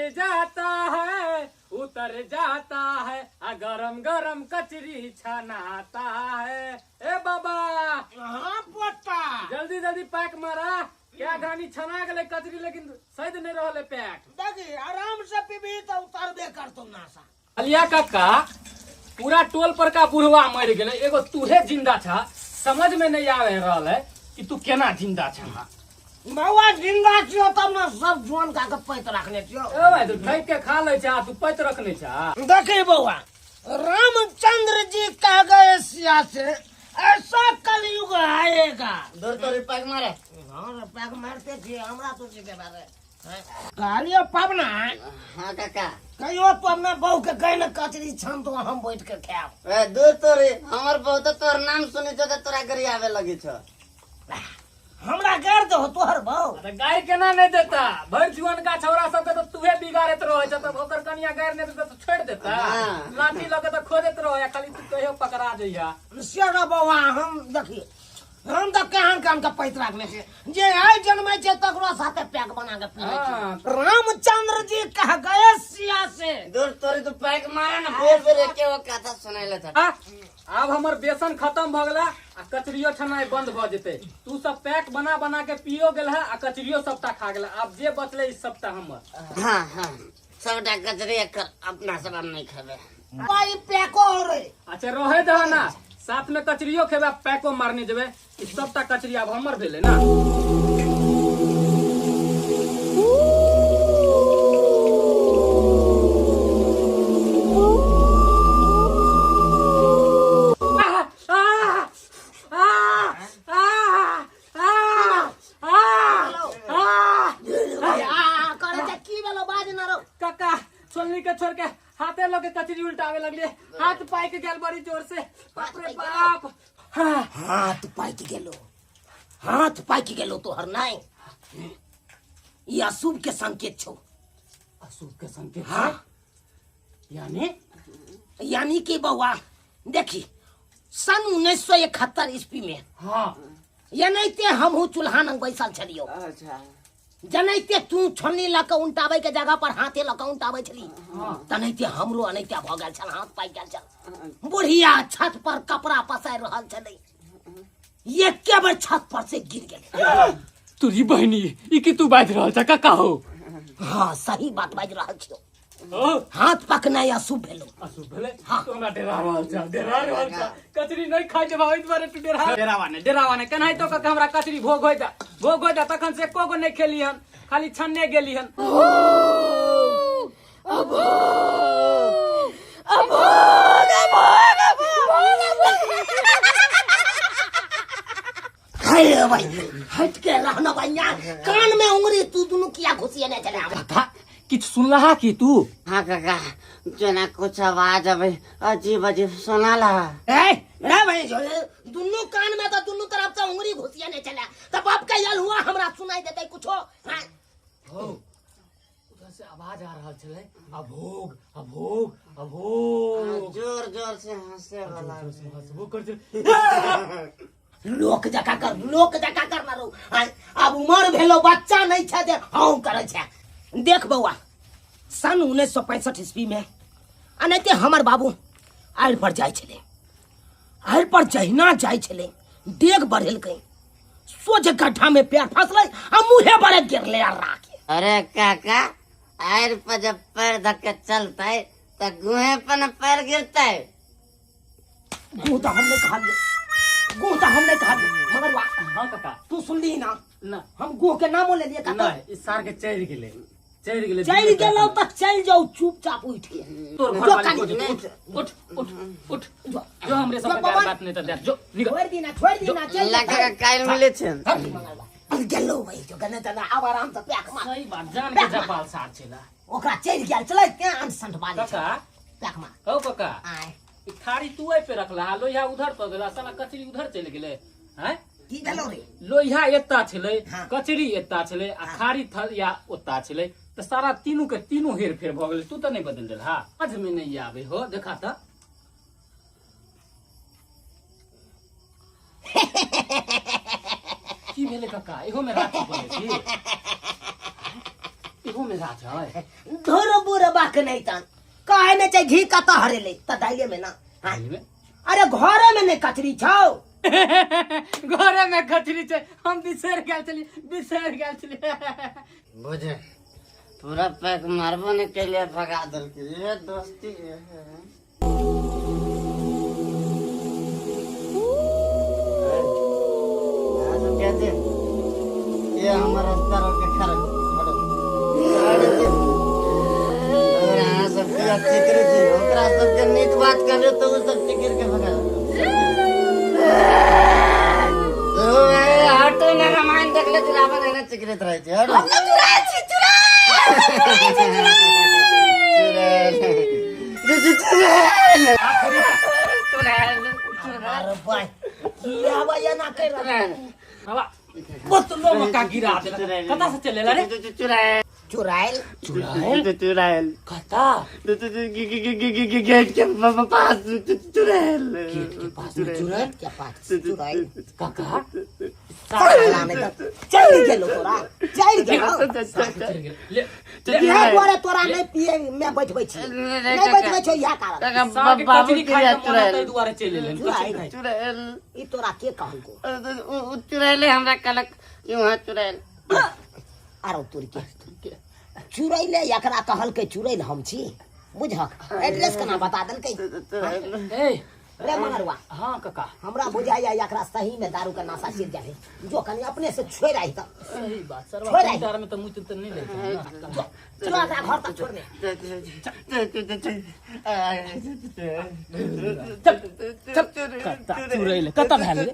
उतर जाता है, उतर जाता है, आ गरम गरम कचरी छनाता है। ए बाबा। हाँ पोता, जल्दी जल्दी पैक मारा, क्या घानी छना गेलै कचरी, लेकिन सैद नहीं रहले पैक। देखी आराम से पीबी तो उतरबे करतो नासा। अलिया काका पूरा टोल पर का बुढ़वा मर गेलै, एगो तूहे जिंदा छा। समझ में नहीं आवे रहल है कि तू केना जिंदा छा। बौआ जिंदा छियो तब ने सब जुआन का के पैत रखने छियो। ए भाई तू ठैक के खा लै छा, तू पैत रखने छा। देखी बौआ, रामचंद्र जी कह गए सिया से ऐसा कलयुग आएगा। दूर तोरी पैक मारे। हाँ रे, पैक मारते छियै, हमरा तो के बारे। कहलियो पबना। हाँ काका। कहियो तू अपना बहू के कहि ने कचरी छान तो हम बैठ के खायब। ए दूर तोरी, हमर बहू तो तोर नाम सुनी छौ त तोरा गरी आवे लगी छौ। हमरा गार दहो तोहर बहू। त गाय केना नहीं देता, भरि जुआन का छौरा सब के तो तूहे बिगाड़ैत रहै छ, तब ओकर कनिया गारि नहीं देता तो छोड़ देता। हाँ। लाठी लके त खोजैत रहै, खाली तू कहियो पकड़ा जइहा। से रे बौआ, हम देखिए हम तऽ केहन केहन के पैत रखने छियै, जे आइ जन्मै छै तकरो साथे पैक बना के पीबै छियै। हाँ। रामचंद्र जी कह गए सिया से। दूर तोरी तू पैक मारे ना, बेर बेर एके गो कथा सुनाइले छ। आब हमर बेसन खत्म भ गेला आ कचरियो छनाइ बंद भ जेतै। तू सब पैक बना बना के पियो गेल है आ कचरियो सबटा खा गेला, आब जे बचले ई सबटा हमर। हाँ हाँ, सबटा कचरी एकर अपना सब हम नहीं खेबे। भाई पैको हो रे। अच्छा रहे दह ना, साथ में कचरियो खेबे पैको मारने जेबे, ई सबटा कचरी आब हमर भेलै ना। काका छोलनी के छोड़ के हाथे लगे कचरी उल्टावे लगले, हाथ पाइक गेल बड़ी जोर से, बाप रे बाप। हाथ पाइक गेलो, हाथ पाइक गेलो तोहर नहीं, ई अशुभ के संकेत छौ। अशुभ के संकेत? हाँ। यानी? यानी कि बौआ देखी सन 1971 ईस्वी में, हाँ, एनाहिते हमहू चूल्हा लग बैसल छलियौ। अच्छा। जनैते तू छोलनी लऽ के उल्टाबै के जगह पर हाथे लऽ के उल्टाबै छली, तनैते हमरो अनैते भऽ गेल छल, हाथ पाकि गेल छल। बुढ़िया छत पर कपड़ा पसारि रहल छलै, एके बेर छत पर से गिर गेलै। तोरी बहिनी, ई की तू बाजि रहल छ काका हो? हाँ सही बात बाजि रहल छियौ। हाथ पकनाइ अशुभ भेलौ। अशुभ भेलै? हाँ। तू हमरा डरा रहल छ, डरा रहल छ। कचरी नहीं खाइ देबा ओहि दुआरे तू डरा। डरावा नहीं, डरावा नहीं, केनाहितो कऽ के हमरा कचरी भोग होइत, भोग होइत, तखन से एको गो नहीं खेली हन, खाली छन्ने गेली हन। हे भाई हट के रहना भैया, कान में उंगली तू दुनू किया घुसिएने छले? काका किछु सुनलहा की तू? हाँ काका, जेना कुछ आवाज अबे अजीब अजीब सुनाला। ए रे भाई दुनू कान में तो दुनू तरफ से उंगली घुसिएने छले, त बाप के यल हुआ हमरा सुनाई देतै कुछो। हाँ। हो उधर से आवाज आ रहल छलै, अभोग अभोग अभोग, जोर जोर से हंसे वाला। जोर से हंसबो कर छलै। लोक जका कर, लोक जका कर ना रो। आब उमर भेलो बच्चा नहीं छै जे हौं करै छै। देख बौआ सन 1965 ईस्वी में अनैते हमर बाबू आइल पर जाइ छलै, आइल पर जहिना जाइ छलै डेग बढ़ेलकै, सोझ गड्ढा में पैर फसलै आ मुँहे बड़े गिरले आ राखे। अरे काका, आइल पर जब पैर धक्के चलते त गुहे पर न पैर गिरते। गुह तो हमने कहा लियो, गुह तो हमने कहा लियो, मगर वाह। हाँ काका तू सुनली ना? ना। हम गुह के नामो ले लिए काका। नहीं, इस सार के चढ़ गेलै, चढ़ गेलै, चलि गेलौ त चलि जाउ चुपचाप उठि के। तोर घर जो वाली काली को जो, उठ उठ उठ उठ, जो हमरे सब जो के पवन। बात नहीं त दे, जो निकल। छोड़ि दीना, छोड़ि दीना, चलि ला काका काल्हि मिलै छै। गेलौ भाई जो गने त आब आराम से पैक मार। सही बात, जान के जपाल सार छेला ओकरा चलि गेल छलै तें अन संठ बाली काका। पैक मार। हौ काका, आय ई थारी तू एहि पे रखला, लोहिया उधर पर गेला, साला कचरी उधर चलि गेलै। हैं की भेलौ रे? लोहिया एत्ता छलै, हाँ। कचरी एत्ता छलै आ थारी थरिया ओत्ता छलै, त सारा तीनू के तीनू हेर फेर भऽ गेलै। तू तऽ नहि बदलि देलहा? समझ में नहीं आवे हो, देखा त। की भेलै काका, इहो में राति बनै छी? इहो में राज है धुर बुरबाक नहीं तन कहे नहीं छै घी कतऽ हरेले तऽ दाइले में ना हाँ। दालि में? अरे घरे में नहीं कचरी छौ घरे में कचरी छै हम बिसरि गेल छलियै बिसरि गेल छलियै बुझे पूरा पैक मारबो नहीं के भगा देलकै ये दोस्ती है। अहाँ सब के छी? ये हमर रास्ता रोक के खड़ा खड़ो। अरे जी। और अहाँ सब के चिकरे छी ओकरा सबके नीक बात करियो तऽ ओ सब चिकर के भगा तो हटो ना रामायण देखले छी रावण एना चिकरैत रहै छै हटो। चुड़ैल चुड़ैल चुड़ैल अरे भाई की आवा एना कर रहल बाबा बोतलो मक्का गिरा देलक कतऽ से चले रे चुड़ैल चुरायल चुड़ैल चुड़ैल कतऽ गेट के पास चुड़ैल गेट के पास में चुड़ैल के पास चुरायल काका साला नहीं तऽ चलि गेलो तोरा चलि गेलो चलि गेल ले इएह दुआरे तोरा नहि पिए मे बैठबै छी नहि बैठबै छौ इएह कारण साग के कचरी खाइ के मन ताहि दुआरे चलि एलै कचरी खाइ चुड़ैल ई तोरा के कहलको चुड़ैले हमरा कहलक वहाँ चुड़ैल आरो तोर के चुड़ैले एकरा कहलकै चुड़ैल हम छी बुझहक एड्रेस केना बता देलकै ए रे मगरुआ हाँ काका हमरा बुझाइया एकरा सही में दारू के नशा चढ़ जाए जो कनी अपने से छोड़ आई त सही बात सर छोड़ आई। तार में तो मुँह तो नहीं लेते ना चलो एकरा घर तक छोड़ दे कत्ता चुड़ैल कत्ता भेल रे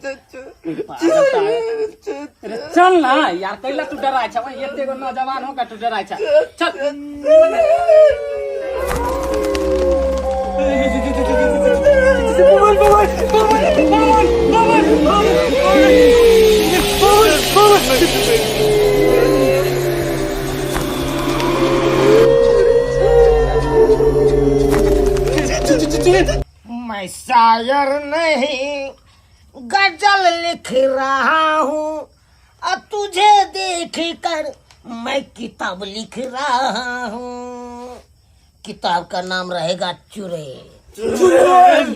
अरे चल ना यार कैला तू डराय छ एते गो नौजवान हो का तू डराय छ चल मैं शायर नहीं गजल लिख रहा हूँ और तुझे देख कर मैं किताब लिख रहा हूँ किताब का नाम रहेगा चुड़ैल चुड़ैल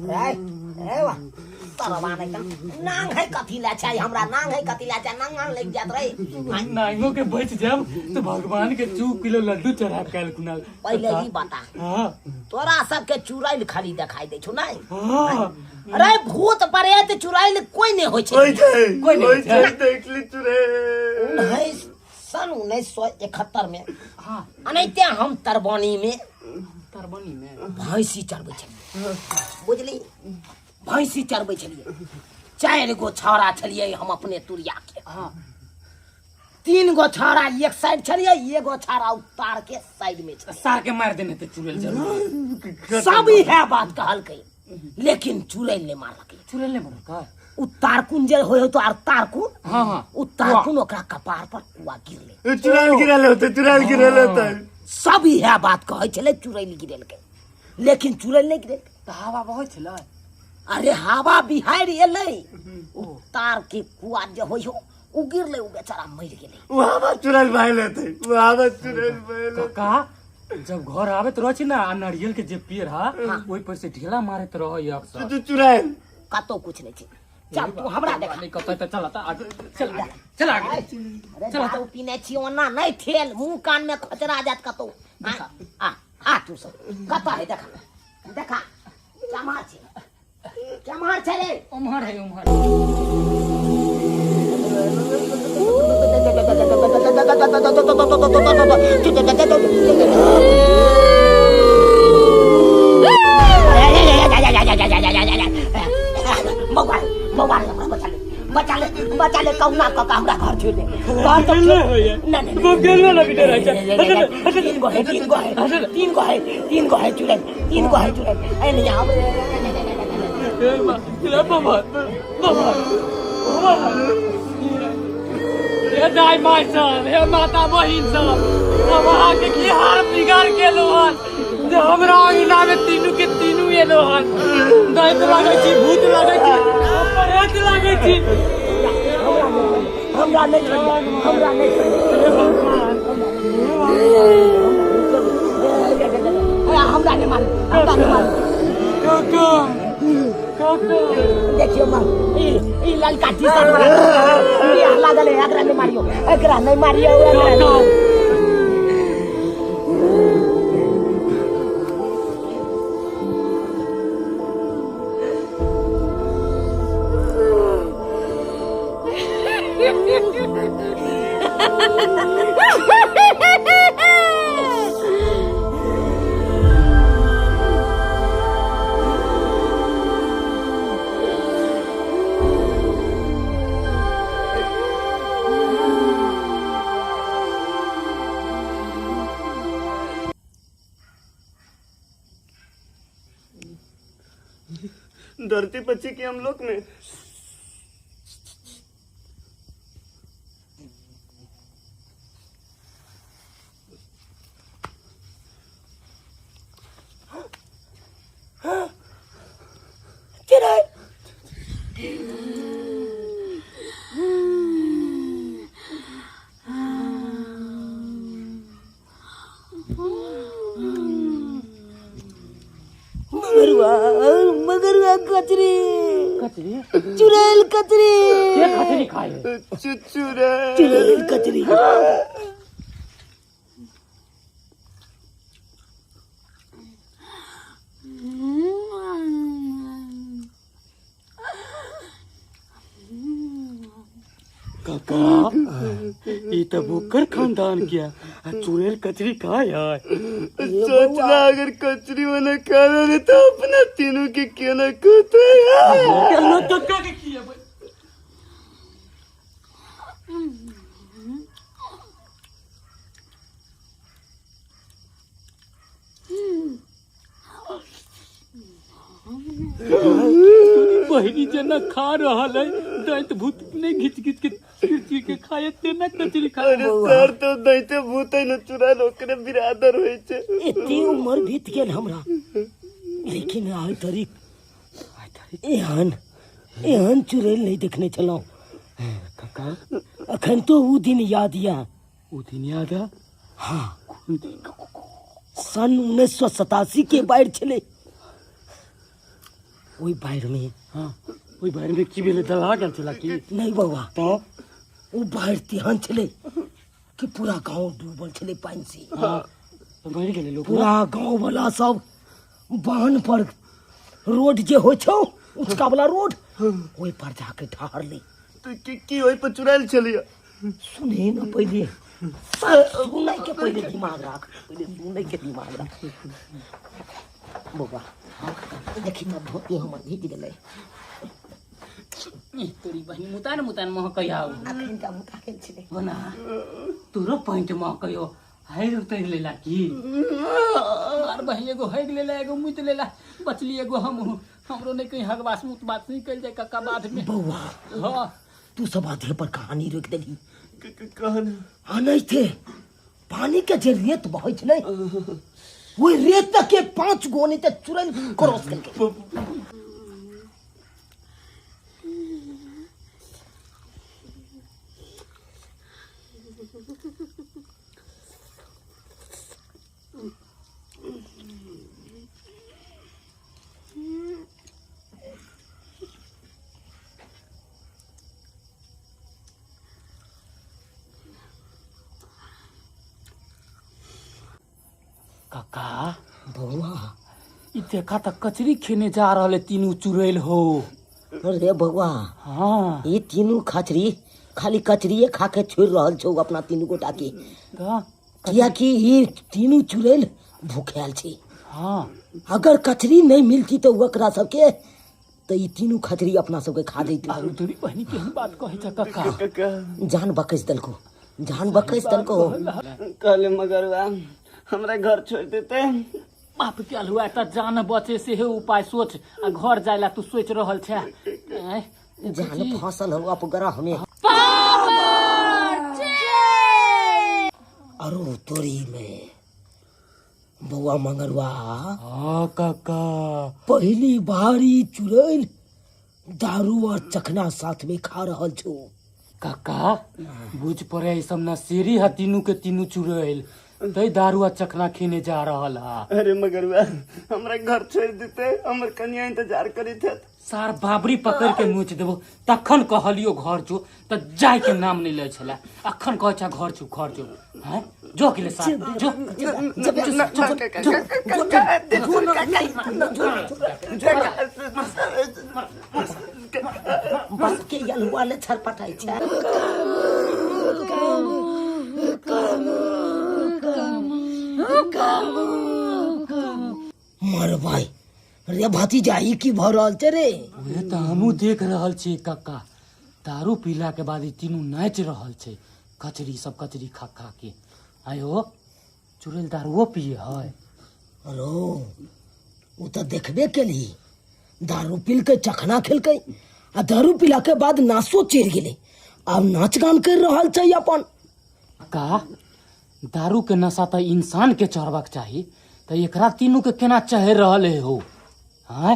रे रे वाह तरवा नहीं त नांग है कथी ला छै हमरा नांग है कथी ला छै नांग नांग लागि जात रे नांगो के बच जाब तो भगवान के 2 किलो लड्डू चढ़ा के कुनाल पहिले ई बता हाँ तोरा सबके चुड़ैल खाली देखाई दै छौ नहीं हाँ अरे भूत प्रेत चुड़ैल कोई नहीं होइ छै कोई नहीं छै। देखली चुड़ैल उन्नैस सन 1971 में हाँ अनैते हम तरबनी में तरबनी में भैंसी चरबै छलियै बुझली भैंसी चरबै छलियै 4 गो छौड़ा छलियै हम अपने तुरिया के हाँ 3 गो छौड़ा एक साइड छलियै एगो छौड़ा उतार के साइड में छलियै सार के मार देने ते चुड़ैल जरूर सब इएह बात कहलकै लेकिन चुड़ैल नहि मारलकै चुड़ैल नहीं मारलकै उ तारकुन जे होइ तो आर तारकुन हाँ हाँ उ तारकुन ओकरा कपार पर कुआ गिरलै चुड़ैल गिरल होते चुड़ैल गिरल होते सब इएह बात कहै छलै चुड़ैल गिरेलकै लेकिन चुड़ैल नहि गिरेलकै तऽ हवा बहै छलै अरे हवा बिहाड़ि एलै उ तार के कुआ जे होइ हो उ गिरलै उ बेचारा मरि गेलै उ हवा चुड़ैल भाई लेते उ हवा चुड़ैल भाई काका जब घर आबैत रहै छी ना आ नारियल के जे पेड़ है ओहि पर से ढेला मारैत रहै अक्सर तू चुड़ैल कतौ कुछ नहि छै चल तू हमरा देखा नहीं कतौ तऽ चल तऽ आगे चल आगे चल आगे अरे दारू पीने छी ओना नहि ठेल मुंह कान में खोचरा जात कतौ आ आ तू सब कतऽ है देखा देखा केम्हर छै केम्हर छै रे उम्हर है उम्हर बौआ बौआ हमरा बचा ले बचा ले बचा ले कहुना कऽ कऽ हमरा घर छोड़ि दे घर तऽ नहि नहि तीन गो है तीन गो है तीन गो है तीन गो है चुड़ैल तीन गो है चुड़ैल ए नहीं आब हे दाइ माय सब हे माता बहिन सब हम अहाँके की हाल बिगाड़ गेलहुँ हन जे हमरा अंगना में तीनू के तीनू एलो हन? दैत लागै छी, भूत लागै छी, प्रेत लागै छी। हमरा नहि छोड़ियौ, हमरा नहि छोड़ियौ, हमरा नहि मारू, हमरा नहि मारू। काका, काका, देखियौ माँ, ई ई ललका टी शर्ट वाला बियाह लागल है, एकरा नहि मारियौ, एकरा नहि मारियौ, एकरा नहि। धरती पची की हम लोग में चिड़ै मगरुआ, मगरुआ कचरी, कचरी, चुड़ैल कचरी। के कचरी खाए? चुचुरे चुड़ैल कचरी। काका, ई तऽ बुकर खानदान किया आ चुड़ैल कचरी खाए है। सोचना अगर कचरी वाला खा रहे तो अपना तीनों के क्यों ना खोते यार। केना कक्का के किया? बहिनी जेना खा रहल है, दैत भूत नहीं घिच घिच के चीर के खाए तेना कचरी खाए। अरे सर, तो दैते भूत है न चुरा ओकरे बिरादर होय छे। एते उम्र बीत गेल हमरा, लेकिन आइ तरीक एहन एहन चुड़ैल नहीं देखने छलहुँ। काका, अखन तो ऊ दिन याद या। उ दिन याद है? हाँ। कोन दिन? सन 1987 के बाढ़ि छलै, ओहि बाढ़ि में। हाँ, ओहि बाढ़ि में की भेलै? दला गेल छला की? नहीं बौआ। तो ओ बाढ़ि तेहन छलै कि पूरा गांव डूबल छलै पानि से। हाँ, तो मरि गेलै लोक? पूरा गांव वाला सब बान्ह पर, रोड जे होइ छौ उचका वाला रोड, ओहि पर जाके ठहरलै। तो की ओइ पर चुरायल छलिया? सुने न, पहिले सुनै के पहिले दिमाग राख, पहिले सुनै के दिमाग राख। बौआ, देखी त धोती हमर भीज गेलै। तोरी बहिनी, मुतान मुतान महकैया। अखन तऽ मुता गेल छलै। बना तोरो पैंट महकैयो। हैग उतरि लेला की? आर बहिन, एगो हैग लेला, एगो मुत लेला, बचली एगो हम। हमरो नहीं कहीं हगवास मुत बात नहीं कल जाए कक्का बाद में। बौआ। हाँ। तू सब आधे पर कहानी रोकि देली। कहन। आ नहीं थे, पानी के जे रेत बहै छलै, ओहि रेत के 5 गो नहीं तऽ चुड़ैल क्रॉस केलकै। काका। बौआ। ई देखा त कचरी खेने जा रहल है तीनू चुड़ैल हो। अरे बौआ। हाँ। ई तीनू खचरी खाली कचरिए खा के छोड़ रहल छौ अपना तीनू गोटा के। तऽ कियाकि ई तीनू चुड़ैल भूखायल छै। हाँ। अगर कचरी नहीं मिलती तो ओकरा सबके तो ई तीनू खचरी अपना सबके खा जैती। आरु तोरी बहिनी, केहन बात कहै छ काका? काका। जान बकस देलको, जान बकस देलको। कहले मगरवा हमरा घर छोड़ देते। बाप के अलुआ, त जान बचे से हे उपाय सोच आ घर जाइला तू सोच रहल छ। आँय, जान फसल हो अपग्रह में। अरो तोरी में बौआ मंगरुआ। हाँ काका, पहली बारी चुड़ैल दारू और चखना साथ में खा रहल छो। काका बुझ पड़े सब नशेरी है तीनू के तीनू चुड़ैल, तै दारू आ चखना खेने जा रहल है। अरे मगरुआ हमरा घर छोड़ देते, हमर कन्या इंतजार करी थे। सार बाबरी पकड़ के नोच देबो तखन कहलियो घर जो त जाय के नाम नहीं ले छला, अखन कहै छ घर जो घर जो। हैं जो के ले सार जो बस के यलुआ ले छरपटाइ छै। मर भाई रे भतीजा ई की भ रहल छै रे? उहे त हमहूँ देख रहल छी काका, दारू पीला के बाद ई तीनू नाचि रहल छै कचरी सब कचरी खा खा के। आयो चुड़ैल दारूओ पिए है? अरो उ त देखबे केली, दारू पीलकै चखना खेलकै आ दारू पीला के बाद नाचो चढ़ि गेलै, आब नाच गान कर रहल छै अपन। का दारू के नशा त इंसान के चढ़बाक चाही, त एकरा तीनू के केना चढ़ि रहल है हो? हाँ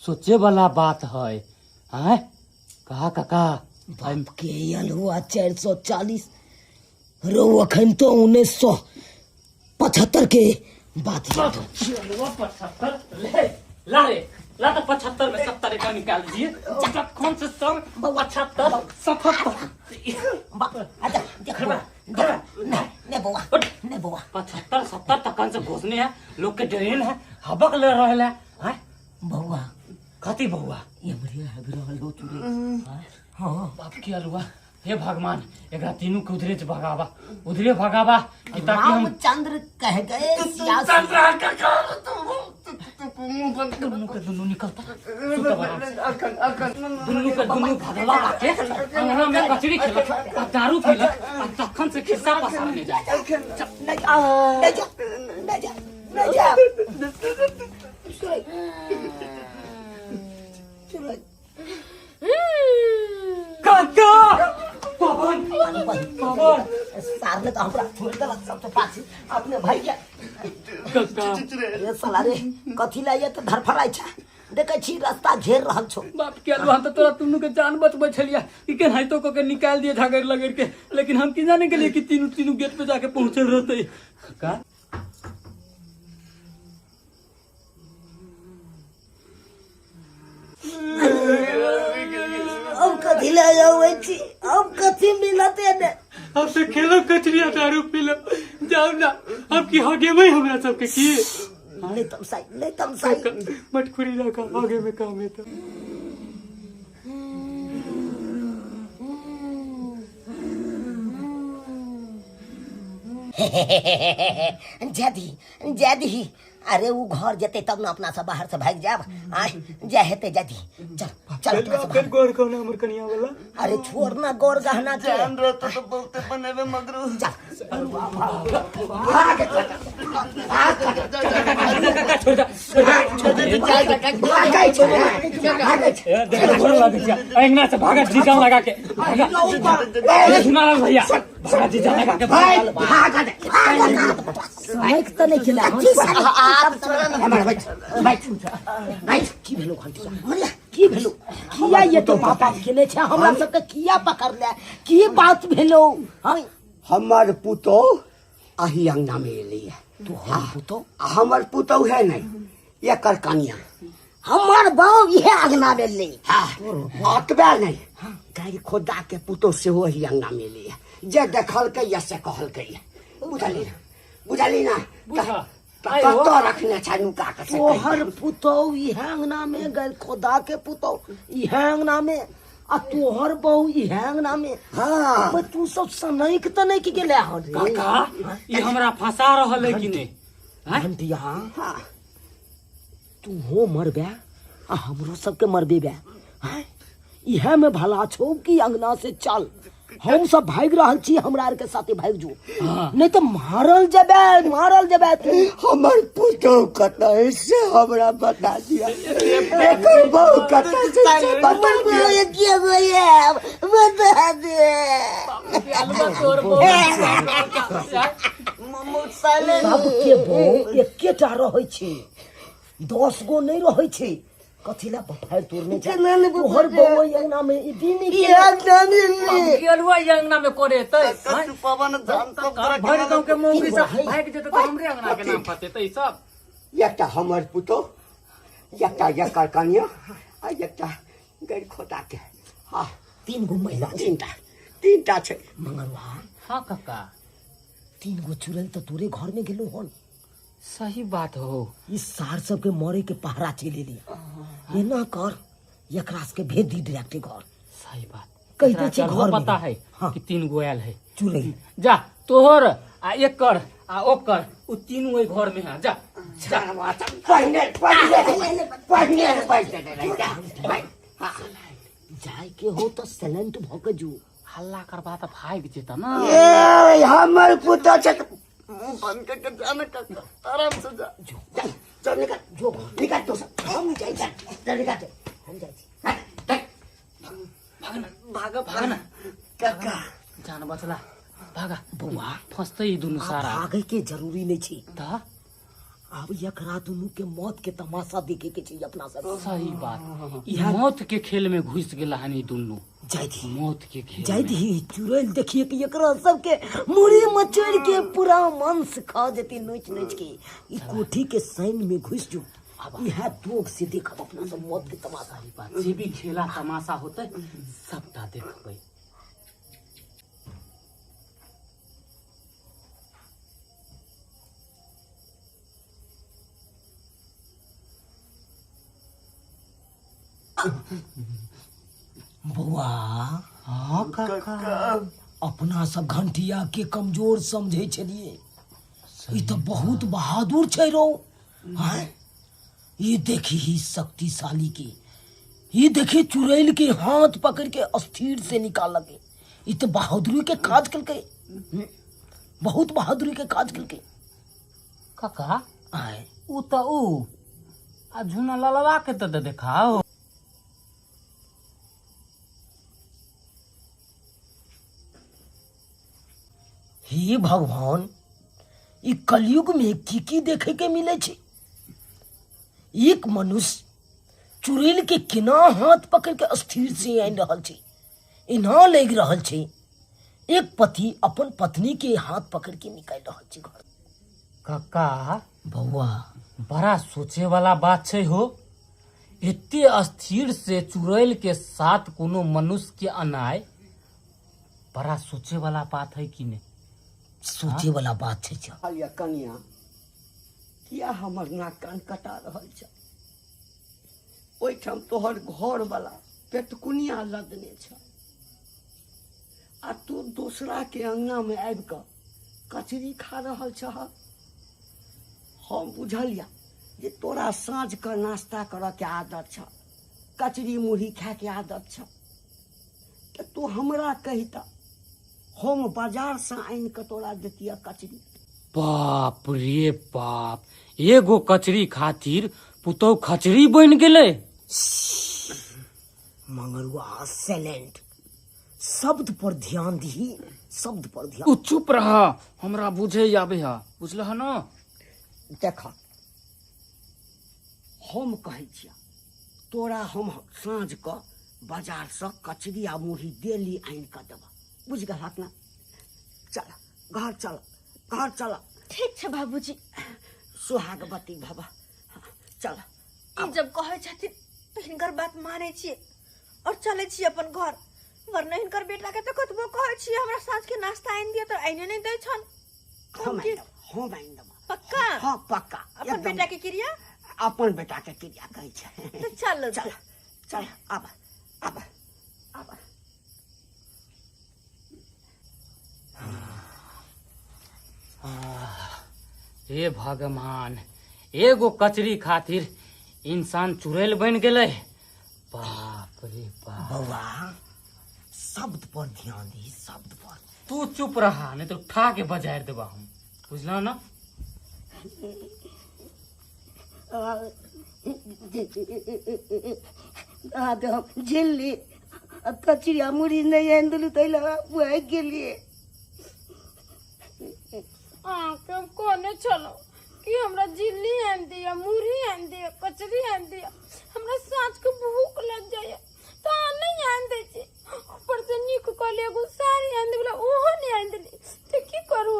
सोचे वाला बात है। हाँ कहा काका? बाप के अलहुआ 440 रो अखन तो 1975 के बात याद हो। 75 ले ला रे ला तो 75 में 70 का निकाल दिए। कौन से सर 75 77 अच्छा देख ने बौआ ने बौआ 75 70 तक से घोसने है, लोग के ड्रेन है हबक ले रहल है। हैं बौआ कथी बौआ ये बढ़िया है रहल हो चुरे। हां बाप के अलुआ, हे भगवान एकरा तीनू के उधरे से भगावा, उधरे भगावा कि ताकि हम रामचंद्र कह गए दुनू के दुनू निकलता दुनू के दुनू भगवा के अंगना में कचरी खेलक आ दारू पीलक आ तखन से खिस्सा पसारने जाए। नहीं जा नहीं जा नहीं जा नहीं जा काका पवन पवन सार ने तो हमरा छोड़ देलक सबसे पाछी अपने भैया। काका रे साला रे कथी ला ये तो धरफड़ाइ छै, देखै छी रास्ता घेर रहल छौ। बाप के अलुआ हम तो तोरा तुन्नू के जान बचबै छलिया कि केनाहितो क के निकाल दिए झगड़ लगड़ के, लेकिन हम की जाने के लिए कि तीनू तीनू गेट पे जाके पहुंचल रहते। काका अब कथी ले आबै छी, अब कथी मिलते ने? अब से खेलो कचरिया दारू पीलो जाओ ना, अब की हगे में हमरा सबके की ले तमसाई ले तमसाई मटखुरी रखा आगे में काम है तो। जदी जदी अरे वो घर जते तब ना अपना सब बाहर से भाग जाब। आय जा हेते जदी चल चल अपना सब फिर गोर कौन हमर कनिया वाला। अरे छोड़ ना गोर गहना के जान रहो तो बोलते बनेबे मगरू। चल भाग काका छोड़ दे छोड़ दे भागै छै भागै छै देखो गोर लागे छै अंगना से भागा जीजा लगा के भागा सुना भैया भागा जीजा लगा के भाग भाग भाग त नहीं खेला की भेलो घंटिया की भेलो किया ये तो पापा खेले छै हमरा सबके किया पकड़ ले की बात भेलो? हां हमर पुतोह अही अंगना में एलै है। तोहर पुतोह? हमर पुतोह है नहीं एकर कनिया हमर बहू इहे अंगना में एलै। हां अतबे नहीं गाय खोदा के पुतोह सेहो अही अंगना में एलै है, जे देखलकै या से कहलकै। बुझली बुझली ना कतऽ रखने छै नुका के? तोहर पुतोह इहे अंगना में गल खोदा के पुतोह इहे अंगना में आ तोहर बहू इहे अंगना में। हाँ तू सब सनैक त नहीं की गेले हन काका? ई हमरा फंसा रहल है कि नहीं घंटिया? हाँ तू हो मरबे आ हमरो सबके मरबे बे। इहे में भला छौ कि अंगना से चल, हम सब भागि रहल छी, हमरा आर के साथे भागि जो, नहीं तो मारल जेबे मारल जेबे तू। हमर पुतोह कतऽ से हमरा बता दिया, एकर बहू कतऽ से बता दिया। के भैया बता दे। तोर बहू सबके बौ एकेटा रहै छै, 10 गो नहि रहै छै। कथी ला बफार तोड़ने छै? तोहर बौ अंगना में ई दिन गेलुआ अंगना में करे तै पवन जान सब भरि गांव के मौगी सब भागि जेतै त हमरे अंगना के नाम पतेतै सब। एकटा हमर पुतोह, एकटा एकर कनिया आ एकटा गैर खोता के। हाँ 3 गो महिला, तीनटा छै। मंगलवा। हाँ काका, 3 गो चुड़ैल तो तोरे घर में गेलो हन। सही बात हो। इस सार सबके मरे के पहरा चले लिया। एना कर एकरा के भेज दी डायरेक्ट घर। सही बात कहते छै घर में पता है। हाँ। कि 3 गो आयल है चुड़ैल। जा तोहर आ एकर आ ओकर उ तीनू ओइ घर में है। जा जा पहिने पहिने पहिने पैसे दे जा। जाय के हो तो साइलेंट भ के जो, हल्ला करबा त भागि जेता ना। ए हमर पुतोह छै, मुंह बंद करके जाना काका, आराम से जा। जो चल निकल, जो निकल तो सब। हम जाइ छी, चल निकल, हम जाइ छी। भाग ना, भाग भाग ना काका, जान बचला, भागा बौआ। फसतै ई दुनू सारा। भागे के जरूरी नहीं छै त अब एकरा दुनू के मौत के तमाशा देखे के छै अपना सब। सही बात, ई मौत के खेल में घुस गेला हन ई दुनू। जाय दी मौत के खेल जाय दी। चुड़ैल देखिए कि एकरा सबके मुड़ी मचोड़ के पूरा मांस खा जती नोच नोच के। ई कोठी के सैन में घुस जो, इहा दोग से देखब अपना सब मौत के तमाशा। सही बात, जे भी खेला तमाशा होतै सबटा देखबै। बौआ। हाँ काका, अपना सब घंटिया के कमजोर समझे छलिए, ई तो बहुत बहादुर छै रो। हाँ ये देखी ही शक्तिशाली के, ये देखी चुड़ैल के हाथ पकड़ के अस्थिर से निकाल लगे। ई तो बहादुरी के काज कलकै, बहुत बहादुरी के काज कलकै। काका आय उ त उ आ झुना ललवा के त देखाओ। हे भगवान, ई कलयुग में की की देखे के मिले छै? एक मनुष्य चुड़ैल के केना हाथ पकड़ के अस्थिर से आनि रहल छै, एना लागि रहल छै। एक पति अपन पत्नी के हाथ पकड़ के निकालि रहल छै घर। काका बौआ, बड़ा सोचे वाला बात छै हो। एते अस्थिर से चुड़ैल के साथ कोनो मनुष्य के अनाय बड़ा सोचे वाला बात है कि नहीं? सोचे वाला बात छै। या कनिया किया हमर नाक कान कटा रहल छै? ओहिठाम तोहर घर वाला पेटकुनिया लदने छ आ तू दोसरा के अंगना में आबि कऽ कचरी खा रहल छह। हम बुझलिया जे तोरा साँझ के नाश्ता करऽ के आदत छ, कचरी मुरही खाय के आदत छ, तऽ तू हमरा कहिता हम बाजार से आनि कऽ तोरा देतिया कचरी। बाप रे बाप, एगो कचरी खातिर पुतोह खचरी बनि गेलै। मंगरुआ साइलेंट, शब्द पर ध्यान दही, शब्द पर ध्यान। तू चुप रह, हमरा बुझे आबे है, बुझलह न? देख हम कहै छिया तोरा हम साँझ कऽ बाजार से कचरी आ मुरही डेली आनि कऽ देबह, बुझ गेलहक ना? चल घर चल, घर चल। ठीक छै बाबूजी। सुहागवती भव, चल। ई जब कहै छथिन तऽ हिनकर बात मानै छियै और चलै छी अपन घर, वरना हिनकर बेटा के तऽ कतबो कहै छियै हमरा साँझ के नाश्ता आनि दिअ तऽ आनिए नहि दै छन। हम आनि देबह। पक्का? हाँ पक्का। अपन बेटा के क्रिया? अपन बेटा के क्रिया कहै छै। तऽ चल चल चल, आब आब आब। हे भगवान, एगो कचरी खातिर इंसान चुड़ैल बनि गेलै। बाप रे बाप। बौआ शब्द पर ध्यान दी, शब्द पर। तू चुप रहा, नहीं तो उठा के बजारि देबा हम, बुझलह ना? हम झेलली कचरी आ मुरही नहि आनि देलू ताहि लए भागि गेलियै। अहाँके हम कहने छलहुँ कि हमरा झिल्ली आनि दिअ, मुरही आनि दिअ, कचरी आनि दिअ, हमरा साँझके भूख लागि जाइए तऽ अहाँ नहि आनि दै छी। ऊपर से नीक कहलियै एगो साड़ी आनि देबला, ओहो नहि आनि देली, तऽ की करू?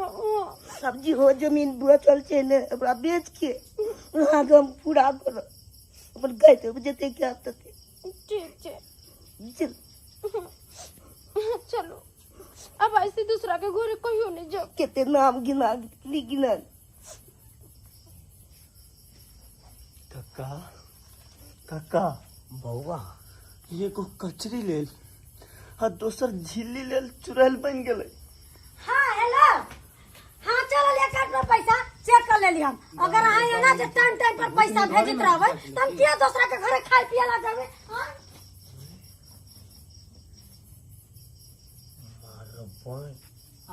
सब्जी हो जमीन बचल छै ने, ओकरा बेच के अहाँके हम पूरा करब। अपन गाय देब जते खायब तते। ठीक छै। चल। चलू, अब ऐसे दूसरा के घरे कहियो नहीं जाओ। कते नाम गिना ली गिना। कक्का कक्का बौआ, एगो कचरी लेल आ दोसर झिल्ली लेल चुड़ैल बन गेलै। हाँ हेलो, हाँ चलल अकाउंट में पैसा चेक कर लेली हम। अगर अहाँ एना जे टाइम टाइम पर पैसा भेजत रहबै त हम किया दोसरा के घरे खाय पिए ला जेबै? हाँ?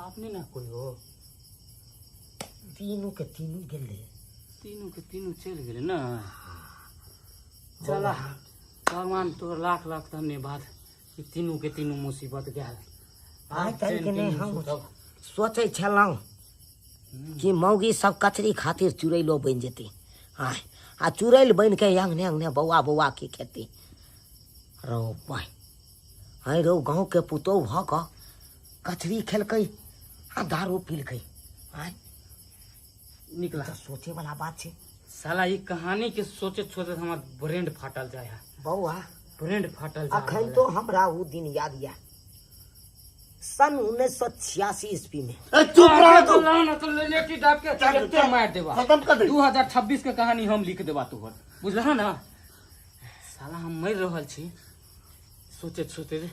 आपने ना कोई हो। तीनू के तीनू गेलै। तीनू के तीनू चलि गेलै ना। चला भगवान तोर लाख लाख धन्यवाद कि तीनू के तीनू मुसीबत गेल। आइ काल्हि के नहि, हम सोचै छलहुँ कि मौगी सब कचरी खातिर चुड़ैलो बनि जेतै। आय आ चुड़ैल बनि के अंगने अंगने बौआ बौआ के खेती रौ पाइ। आइ रौ, गाँव के पुतोहु भऽ कऽ कचरी खेलकै आ दारू पीलकै। आय निकला तऽ सोचे वाला बात छै। साला ई कहानी के सोचैत सोचैत हमर ब्रेंड फाटल जाय है। बौआ, ब्रेंड फाटल जा अखन तो हमरा उ दिन याद या सन 1986 ईस्वी में। चुप रह तू। ना तो लेटी डाब के एते मार देबा, खत्म कर दे। 2026 के कहानी हम लिख देबा तोहर, बुझलह ना? साला हम मरि रहल छी सोचैत सोचैत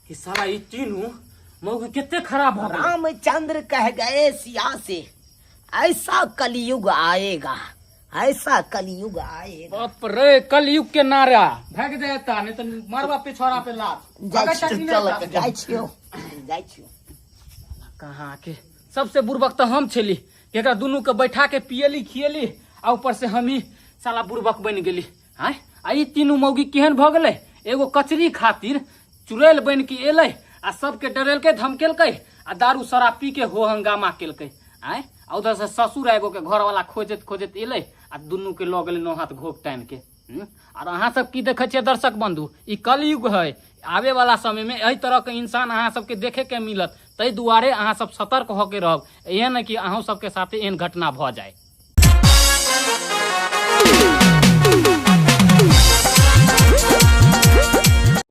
कि साला ई तीनू मौगी कते खराब भऽ गेलै। रामचंद्र कह गए सिया से, ऐसा कलयुग आएगा, ऐसा कलयुग आएगा। बाप रे, कलयुग के नारा भाग जाता नहीं तो मरवा पे छोरा पे लात। जाइ भागता कि नहीं ता? जाइ छियौ, जाइ छियौ। कहाँ के सबसे बुर्बक तो हम छली, एकरा दुनू के बैठा के पियली खियली आ ऊपर से हम ही साला बुर्बक बनि गेली। आँय, आ ई तीनू मौगी केहन भऽ गेलै? एगो कचरी खातिर चुड़ैल बनि के एलै आ सबके डरेलकै धमकेलकै आ दारू शराब पी के हो हंगामा केलकै। आँय, आ उधर से ससुर एगो के घरवाला खोजैत खोजैत एलै आ दुनू के लऽ गेलै नौ हाथ घोघ टानि के। आर अहाँ सब की देखै छियै दर्शक बंधु, ई कलयुग है, आबे वाला समय में एहि तरह के इंसान अहाँ सबके देखे के मिलत, ताहि दुआरे अहाँ सब सतर्क होके रहब, एहन नहि कि अहूँ सबके साथे एहन घटना भऽ जाय।